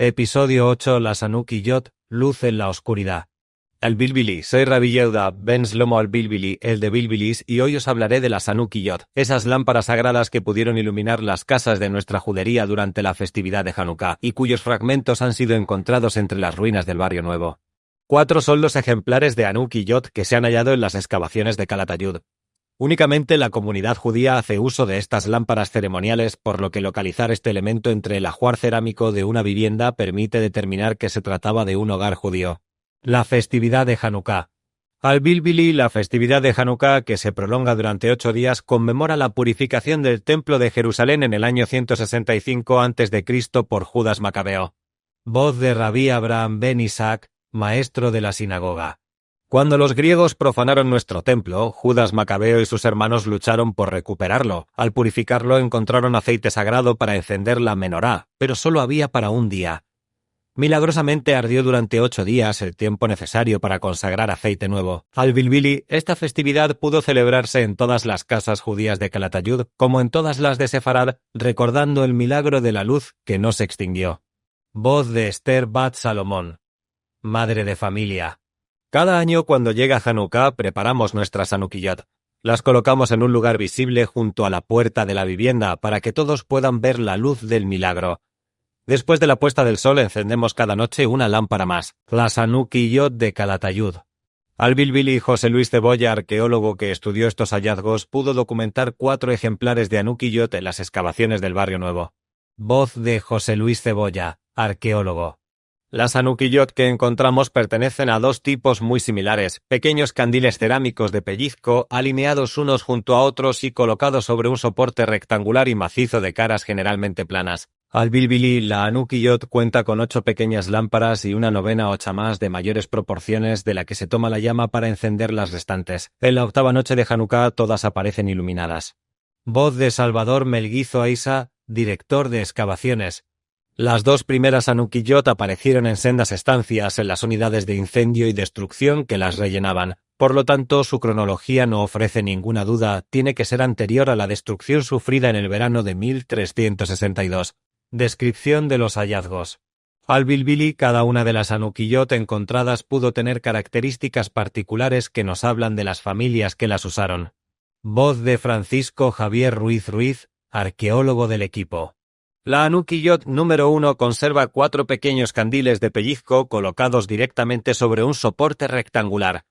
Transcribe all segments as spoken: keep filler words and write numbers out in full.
Episodio ocho: Las Anuki Yot, luz en la oskuridad. Al-Bilbili, soy Rabbi Yehuda ben Shlomo al-Bilbili, el de Bilbilis, i oy os avlare de las Anuki Yot, esas lamparas sagradas ke pudieron iluminar las kazas de muestra djuderia durante la festividad de Hanuka, i kuyos fragmentos han sido enkontrados entre las ruinas del Barrio Nuevo. Kuatro son los ejemplares de Anuki Yot ke se han ayado en las eskavasiones de Kalatayud. Unikamente la komunidad djudia aze uzo de estas lamparas seremoniales, por lo ke lokalizar este elemento entre el ajuar seramiko de una bivienda permite determinar ke se tratava de un ogar djudio. La festividad de Hanuka. Al-Bilbili, la festividad de Hanuka, ke se prolonga durante ocho dias, konmemora la purifikasion del templo de Jerusalen en el anyo siento sesenta i sinko antes de Kristo por Judas Makabeo. Voz de Rabbi Abraham ben Isaac, maestro de la sinagoga. Kuando los griegos profanaron muestro templo, Judas Makabeo i sus ermanos lucharon por rekuperarlo. Al purifikarlo, enkontraron azeite sagrado para ensender la menorá, pero solo avia para un dia. Milagrosamente ardio durante ocho dias, el tiempo nesesario para konsagrar azeite nuevo. Al-Bilbili, esta festividad pudo selebrarse en todas las kazas djudias de Kalatayud, komo en todas las de Sefarad, rekordando el milagro de la luz ke no se ekstingio. Voz de Ester bat Salomon, madre de famiya. Kada anyo, kuando yega Hanuka, preparamos muestras Anuki Yot. Las kolokamos en un lugar vizivle djunto a la puerta de la bivienda para ke todos puedan ver la luz del milagro. Despues de la puesta del sol, ensendemos kada noche una lampara mas. Las Anuki Yot de Kalatayud. Al-Bilbili, José Luis Cebolla, arkeologo ke estudio estos ayazgos, pudo dokumentar kuatro ejemplares de Anuki Yot en las eskavasiones del Barrio Nuevo. Voz de José Luis Cebolla, arkeologo. Las Anuki Yot ke enkontramos pertenesen a dos tipos muy similares: pekenyos kandiles seramikos de pellizko, alineados unos djunto a otros i kolokados sovre un soporte rektangular i masizo de karas jeneralmente planas. Al-Bilbili, la Anuki Yot kuenta kon ocho pekenyas lamparas i una novena ocha mas de mayores proporsiones de la ke se toma la yama para ensender las restantes. En la oktava noche de Hanuka, todas aparesen iluminadas. Voz de Salvador Melguizo Aiza, direktor de eskavasiones. Las dos primeras Anuki Yot aparesieron en sendas estansias en las unidades de insendio i destruksion ke las rellenavan. Por lo tanto, su kronolojia no ofrese ninguna duda, tiene ke ser anterior a la destruksion sufrida en el verano de mil tresientos sesenta i dos. Deskripsion de los ayazgos. Al-Bilbili, kada una de las Anuki Yot enkontradas pudo tener karakteristikas partikulares ke nos avlan de las famiyas ke las usaron. Voz de Francisco Javier Ruiz Ruiz, arkeologo del ekipo. La Anuki Yot numero uno konserva kuatro pekenyos kandiles de pellizko kolokados direktamente sovre un soporte rektangular.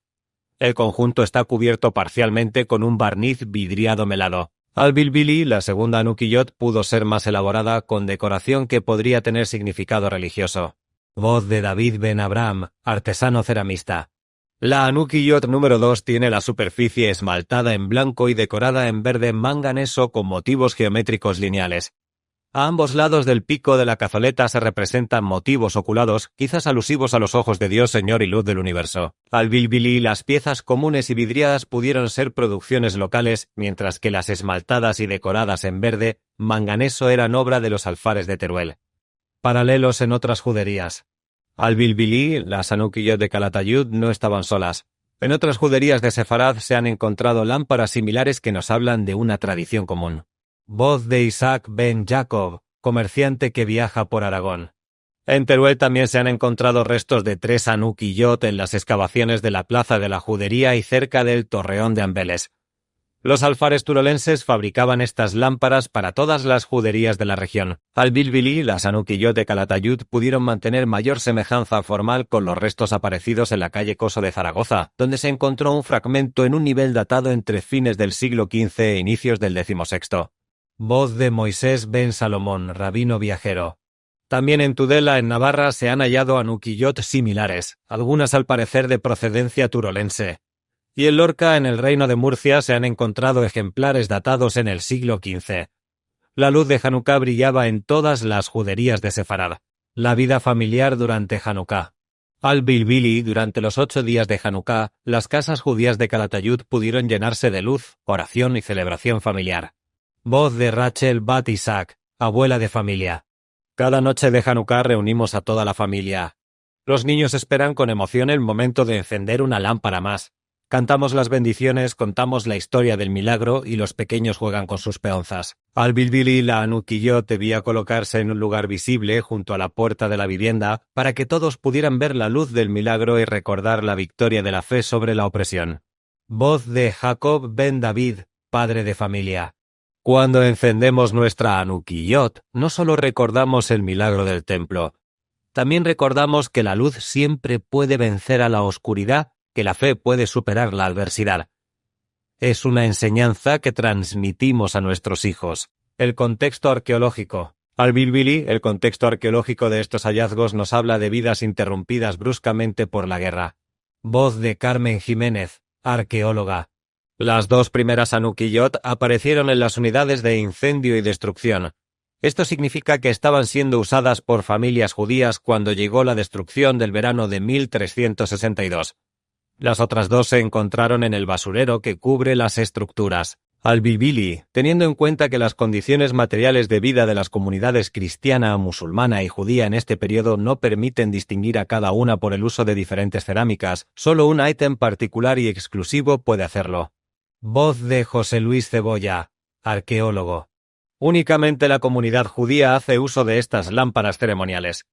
El konjunto esta kuvierto parsialmente kon un barniz vidriado melado. Al-Bilbili, la segunda Anuki Yot pudo ser mas elaborada, kon dekorasion ke podria tener signifikado relijiozo. Voz de David ben Abraham, artesano seramista. La Anuki Yot numero dos tiene la superfisie esmaltada en blanko i dekorada en verde manganeso kon motivos jeometrikos lineales. A ambos lados del piko de la kazoleta se representan motivos okulados, kizas alusivos a los ojos de Dios, Senyor i Luz del Universo. Al-Bilbili, las piezas komunes i vidriadas pudieron ser produksiones lokales, mientras ke las esmaltadas i dekoradas en verde manganeso eran ovra de los alfares de Teruel. Paralelos en otras djuderias. Al-Bilbili, las Anuki Yot de Kalatayud no estavan solas. En otras djuderias de Sefarad se han enkontrado lamparas similares ke nos avlan de una tradision komun. Voz de Isaac ben Jacob, komersiante ke viaja por Aragon. En Teruel tambien se han enkontrado restos de tres Anuki Yot en las eskavasiones de la plaza de la djuderia i serka del torreon de Ambeles. Los alfares turolenses fabrikavan estas lamparas para todas las djuderias de la region. Al-Bilbili, las Anuki Yot de Kalatayud pudieron mantener mayor semejanza formal kon los restos aparesidos en la kaye Coso de Zaragoza, donde se enkontro un fragmento en un nivel datado entre fines del siglo kinze e inisios del dezimo seksto. Voz de Moisés ben Salomón, rabino viajero. Tambien en Tudela, en Navarra, se han ayado Anuki Yot similares, algunas al pareser de prosedensia turolense. I en Lorca, en el Reino de Murcia, se han enkontrado ejemplares datados en el siglo kinze. La luz de Hanuka briyava en todas las djuderias de Sefarad. La vida familiar durante Hanuka. Al-Bilbili, durante los ocho dias de Hanuka, las kazas djudias de Kalatayud pudieron llenarse de luz, orasion i selebrasion familiar. Voz de Rachel bat Isaac, abuela de famiya. Kada noche de Hanuka reunimos a toda la famiya. Los ninyos esperan kon emosion el momento de ensender una lampara mas. Kantamos las bendiziones, kontamos la istoria del milagro i los pekenyos juegan kon sus peonzas. Al bilbili, la anukiyot debia kolokarse en un lugar vizible, djunto a la puerta de la bivienda, para ke todos pudieran ver la luz del milagro i rekordar la viktoria de la fe sovre la opresion. Voz de Jakob ben David, padre de famiya. Kuando ensendemos nuestra anukiyot, no solo rekordamos el milagro del templo, tambien rekordamos ke la luz siempre puede venzer a la oskuridad, ke la fe puede superar la adversidad. Es una ensenyanza ke transmitimos a nuestros ijos. El konteksto arkeolojiko. Al bilbili, el konteksto arkeolojiko de estos ayazgos nos avla de vidas interrumpidas bruskamente por la gerra. Voz de Carmen Jimenez, arkeologa. Las dos primeras anukiyot aparesieron en las unidades de insendio i destruksion. Esto signifika ke estavan siendo uzadas por famiyas djudias kuando yego la destruksion del verano de mil tresientos sesenta i dos. Las otras dos se enkontraron en el basurero ke kuvre las estrukturas. Al bilbili, teniendo en kuenta ke las kondiziones materiales de vida de las komunidades kristiana, musulmana i djudia en este periodo no permiten distingir a kada una por el uzo de diferentes seramikas, solo un item partikular i ekskluzivo puede azerlo. Voz de José Luis Cebolla, arkeologo. Unikamente la komunidad djudia aze uzo de estas lamparas seremoniales.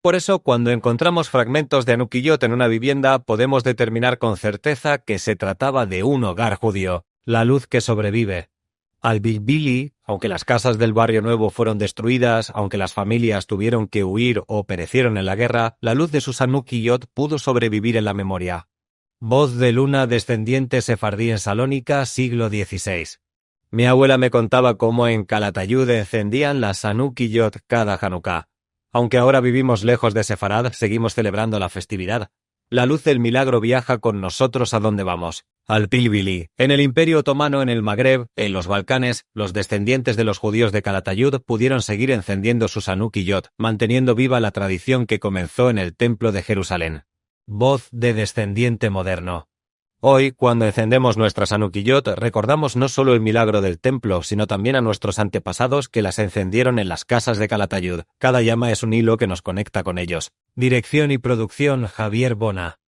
Por eso, kuando enkontramos fragmentos de anukiyot en una bivienda, podemos determinar kon serteza ke se tratava de un ogar djudio. La luz ke sovrevive. Al bilbili, aunke las kazas del barrio nuevo fueron destruidas, aunke las famiyas tuvieron ke uyir o peresieron en la gerra, la luz de sus anukiyot pudo sovrevivir en la memoria. Voz de Luna, descendiente sefardi en Salonika, siglo diziseis. Mi avuela me kontava komo en Kalatayud ensendian las anukiyot kada Hanuka. Aunke agora bivimos lejos de Sefarad, segimos selebrando la festividad. La luz del milagro viaja kon nosotros a donde vamos. Al bilbili. En el Imperio Otomano, en el Magreb, en los Balkanes, los descendientes de los djudios de Kalatayud pudieron segir ensendiendo sus anukiyot, manteniendo viva la tradision ke komenzo en el templo de Jerusalen. Voz de descendiente moderno. Oy, kuando ensendemos nuestras anukiyot, rekordamos no solo el milagro del templo, sino tambien a nuestros antepasados ke las ensendieron en las kazas de Kalatayud. Kada yama es un ilo ke nos konekta kon eyos. Direksion i produksion, Javier Bona.